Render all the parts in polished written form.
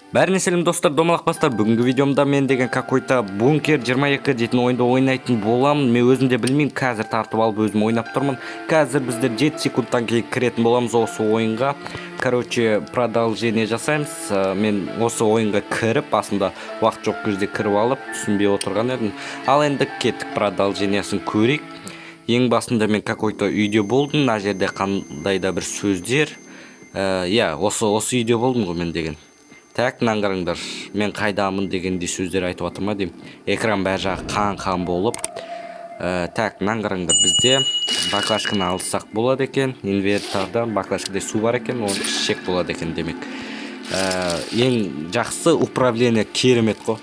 Бәріне сәлем, достар, домалақ бастар! Бүгінгі видеомда мен деген какой-то Бункер 22 дейтін ойынды ойнайтын боламын. Мен өзім де білмеймін, қазір тартып алып өзім ойнап тұрмын. Қазір біздер 7 секундтан кейін кіретін боламыз осы ойынға. Короче, продолжение жасаймыз. Мен осы ойынға кіріп, басында уақыт жоқ кезде кіріп алып, түсінбей отырған едім. Ал енді кеттік, продолжениесін көрейік. Ең басында мен какой-то үйде болдым, мына жерде қандай да бір сөздер. Иә, осы үйде болдым ғой мен деген. Так, мынаны қараңдар, мен қайдамын дегендей сөздер айтып жатыр ма деймін. Экран бәр жағы қан қан болып. Так, мынаны қараңдар, бізде баклажканы алсақ болады екен. Инвентардан баклажкада су бар екен, оны ішсек болады екен демек. Ең жақсы управление керемет қой.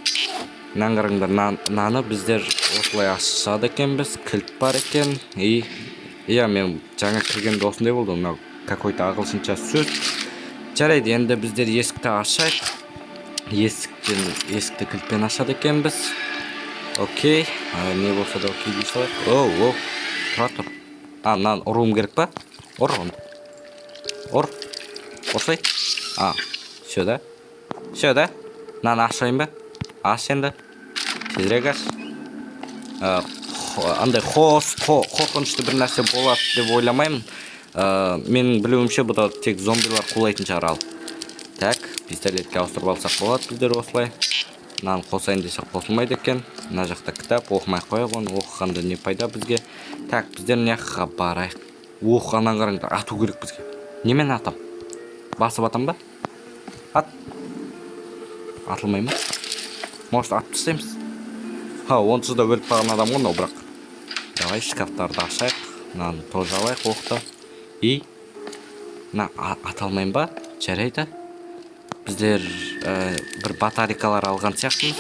Мынаны қараңдар, мынаны біздер осылай ашады екенбіз, кілт бар екен. И иә, мен жаңа кіргенде осындай болды. Мынау какой-то ағылшынша сөз. Жарайды, енді біздер есікті ашайық. Есіктен, есікті кілтпен ашады екенбіз. Окей, не болса да окей дей салайық. Оу, оу, тұра тұр. А, мынаны ұруым керек па? Ұр онда, ұр, ұрсай. А, все да, все да. Мынаны ашайын ба? Аш енді, тезірек аш. Андай қорқынышты бір нәрсе болады деп ойламаймын. Менің білуімше, бұда тек зомбилар қулайтын шығар. Ал так, пистолетке ауыстырып алсақ болады біздер осылай. Мынаны қосайын десек, қосылмайды екен. Мына жақта кітап, оқымай ақ қояйық оны, оқығанда не пайда бізге? Так, біздер мына жаққа барайық. Ох, ананы қараңдар, ату керек бізге. Немен атам? Басып атам ба? Ат, атылмай ма? Может, атып тастаймыз? Ха, онсыз да өліп қалған адам ғой мынау бірақ. Давай, шкафтарды ашайық, мынаны тоже алайық, оқты. И мына ата алмаймын ба? Жарайды, біздер бір батарейкалар алған сияқтымыз.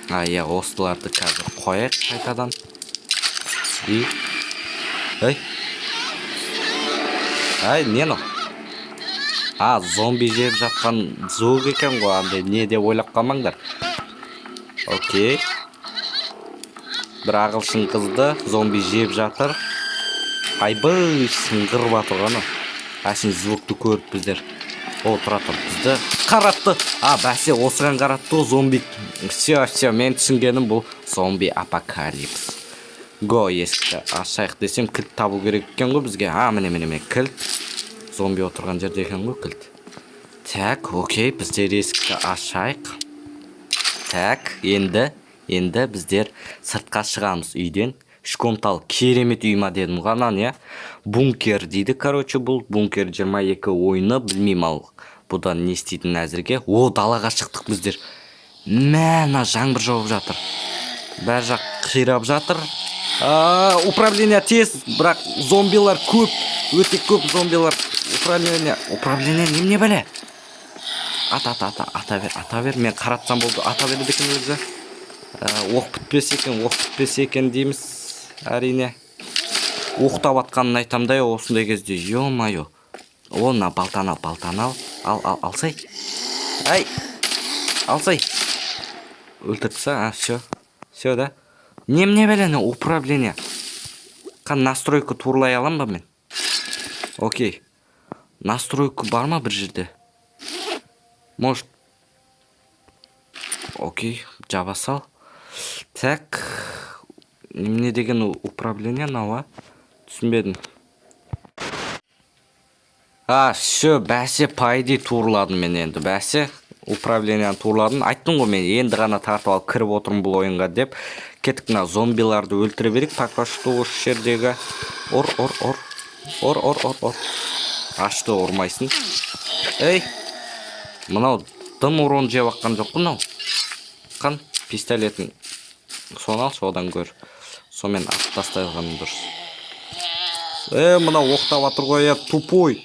А, иә, осыларды қазір қояйық қайтадан. И ей, ай, не мынау? А, зомби жеп жатқан звук екен ғой, андай не деп ойлап қалмаңдар. Окей, бір ағылшын қызды зомби жеп жатыр. Айбай, сыңғырып жатыр ғой анау. Әшейін звукты көріп біздер. О, тұра тұр, бізді қаратты. А, бәсе, осыған қаратты ғой зомби. Все, все, мен түсінгенім, бұл зомби апокалипс го. Есікті ашайық десем, кілт табу керек екен ғой бізге. А, міне, міне, міне кілт. Зомби отырған жерде екен ғой кілт. Так, окей, біздер есікті ашайық. Так, енді біздер сыртқа шығамыз үйден. Үш комнаталы керемет үй ма дедім ғой ананы, иә. Бункер дейді, короче, бұл Бункер 22 ойыны, білмеймін. Ал бұдан не істейтінін әзірге. О, далаға шықтық біздер. Мә, мына жаңбыр жауып жатыр, бәр жақ қирап жатыр. А, управление тез, бірақ зомбилар көп, өте көп зомбилар. Управление, управление немене бәле? Ат, ат, ат, ата бер, ата бер. Мен қаратсам болды, ата береді екен өзі. Оқ бітпесе екен, оқ бітпесе екен дейміз әрине. Оқтап атқанын айтам да осындай кезде. Ё-моё, о, мына балтаны ал, балтаны ал, ал, ал, алсай, ай, алсай, өлтіріп таста. А, все, все да. Немене бәле управление? Қан, настройка туралай аламын ба мен? Окей, настройка бар ма бір жерде, может? Окей, жаба сал. Так, немене деген управление мынау? А, түсінбедім. А, все, бәсе, по идее турладым мен енді. Бәсе, управлениені турладым. Айттым ғой, мен енді ғана тартып алып кіріп отырмын бұл ойынға деп. Кеттік, мына зомбиларды өлтіре берейік пока что осы жердегі. Ұр, ұр, ұр, ұр, ұр, ұр, ұр. Ашты, ұрмайсың. Ей, мынау дым урон жеп жатқан жоқ қой мынау. Қан, пистолетін соны алшы, одан көр сонымен атып тастаған дұрыс. Е, мынау оқтап жатыр ғой. Е, тупой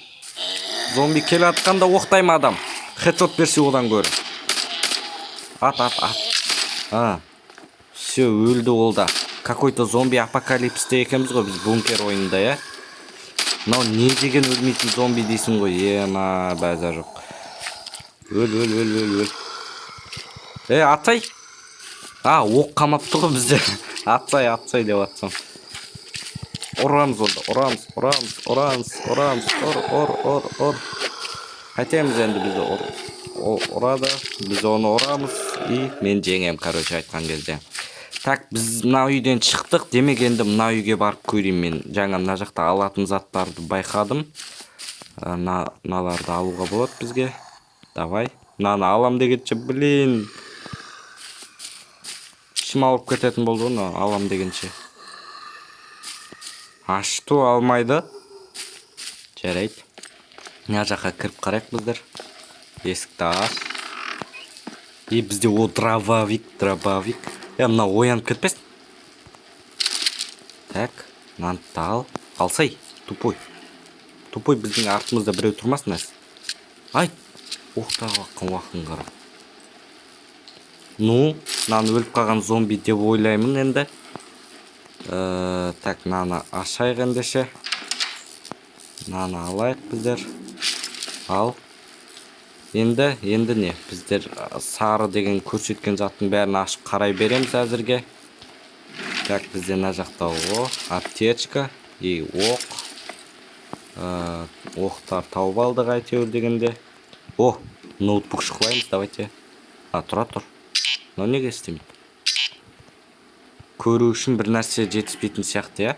зомби келе жатқанда оқтай ма адам? Хедшот берсе одан гөрі. Ат, ат, ат. А, все, өлді ол да. Какой-то зомби апокалипсте екенбіз ғой біз бункер ойынында, иә. Мынау не деген өлмейтін зомби дейсің ғой? Ема, базар жоқ. Өл, өл, өл, өл, өл. Е, атсай. А, оқ қамапты ғой бізде. Атсай, атсай деп атсам. Ұрамыз онда, ұрамыз, ұрамыз, ұрамыз, ұрамыз. Ұр, ұр, ұр, ұр. Қайтеміз енді бізді? Ұр. Ұрады, біз оны ұрамыз, и мен жеңем, короче айтқан кезде. Так, біз мына үйден шықтық. Демек, енді мына үйге барып көрейін. Мен жаңа мына жақта алатын заттарды байқадым. Мыналарды алуға болады бізге. Давай, мынаны алам дегенше, блин, ішім ауырып кететін болды ғой мына алам дегенше. А что, алмайды? Жарайды, мына жаққа кіріп қарайық біздер. Есікті аш. И бізде, о, дробовик, дробовик. Е, мынау оянып кетпесін. Так, мынаны да ал. Алсай, тупой, тупой. Біздің артымызда біреу тұрмасын әз. Ай, оқтағы аққан уақытын қара. Ну, мынаны өліп қалған зомби деп ойлаймын енді. Так, мынаны ашайық ендеше. Мынаны алайық біздер. Ал енді не, біздер сары деген көрсеткен заттың бәрін ашып қарай береміз әзірге. Так, бізде мына жақта, о, аптечка и оқ. Оқтар тауып алдық әйтеуір дегенде. О, ноутбук шұқылаймыз, давайте. А, тұра тұр, мынау неге істемейді? Көру үшін бір нәрсе жетіспейтін сияқты, иә.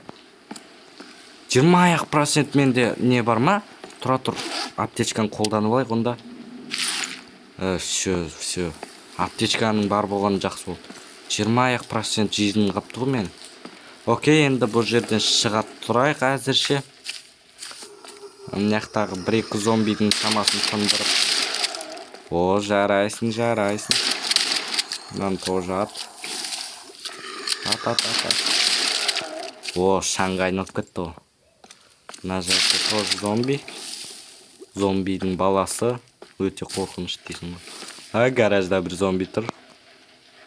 20-ақ процент менде не бар ма? Тұра тұр, аптечканы қолданып алайық онда. Все, все, аптечканың бар болғаны жақсы болды. 20-ақ процент жизнь қалыпты ғой менің. Окей, енді бұл жерден шыға тұрайық әзірше. Мына жақтағы бір екі зомбидің шамасын тындырып. О, жарайсың, жарайсың. Мынаны тоже ат, ат, ат, ат, ат. О, шаңға айналып кетті ғой. Мына жақта тоже зомби, зомбидің баласы. Өте қорқынышты дейсің ғой. А, гаражда бір зомби тұр.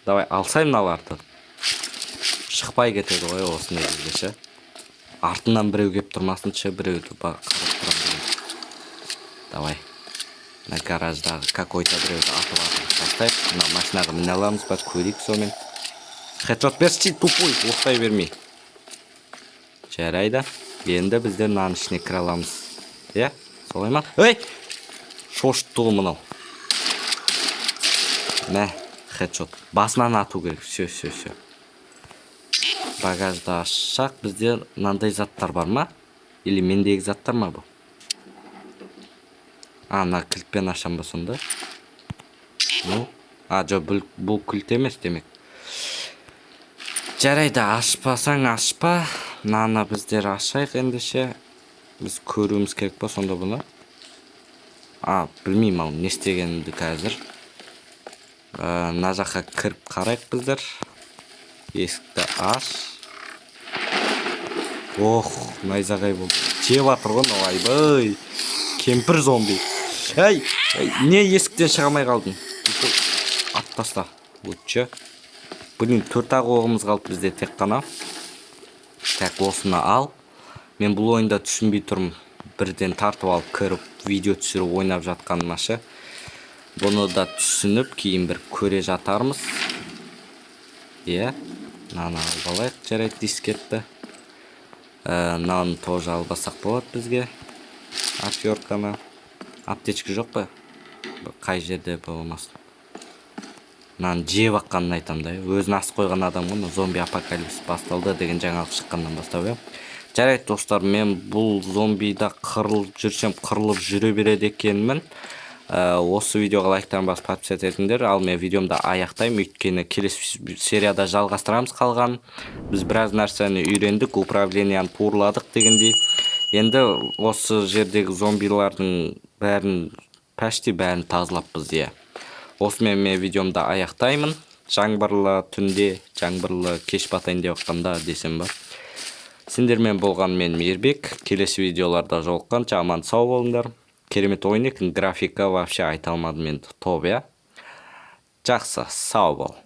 Давай, алсай мыналарды. Шықпай кетеді ғой осындай кезде ше. Артынан біреу келіп тұрмасыншы, біреуді қарап тұрамын деген. Давай, мына гараждағы какой-то біреуді атып, атып тастайық. Мына машинаға міне аламыз ба, көрейік сонымен. Хедшот берші, тупой, оқтай бермей. Жарайды, енді біздер мынаның ішіне кіре аламыз, иә, солай ма? Ей, шошытты ғой мынау. Мә, хедшот, басынан ату керек. Все, все, все. Багажды ашсақ, бізде мынандай заттар бар ма или мендегі заттар ма бұл? А, мына кілтпен ашам ба сонда? Ну, а, жоқ, бұл кілт емес демек. Жарайды, ашпасаң, ашпа. Мынаны біздер ашайық ендеше. Біз көруіміз керек па сонда бұны? А, білмеймін ал не істегенімді қазір. Мына жаққа кіріп қарайық біздер. Есікті аш. Ох, найзағай болды. Жеп жатыр ғой мынау. Айбай, кемпір зомби. Ей, ей, не, есіктен шыға алмай қалдың? Ат таста лучше. Блин, төрт ақ оғымыз қалды бізде тек қана. Так, осыны ал. Мен бұл ойында түсінбей тұрмын, бірден тартып алып кіріп, видео түсіріп ойнап жатқаныма ше. Бұны да түсініп, кейін бір көре жатармыз, иә. Мынаны алып алайық. Жарайды, дискетті. Мынаны тоже алып алсақ болады бізге, отвертканы. Аптечка жоқ па қай жерде болмасын? Мынаны жеп аққанын айтамын да, өзін асып қойған адам ғой мына. Зомби апокалипсис басталды деген жаңалық шыққаннан бастап, иә. Жарайды, достар, мен бұл зомбида қырылып жүрсем, қырылып жүре береді екенмін. Осы видеоға лайктан басып, подписаться етіңдер. Ал мен видеомды аяқтаймын, өйткені келесі серияда жалғастырамыз қалған. Біз біраз нәрсені үйрендік, управленияны турладық дегендей. Енді осы жердегі зомбилардың бәрін, почти бәрін тазалаппыз, иә. Осымен мен видеомды аяқтаймын. Жаңбырлы түнде, жаңбырлы кеш батайын деп жатқанда десем ба. Сендермен болған мен, Мейірбек. Келесі видеоларда жолыққанша, аман сау болыңдар. Керемет ойын екен, графика вообще айта алмадым енді, топ, иә. Жақсы, сау бол.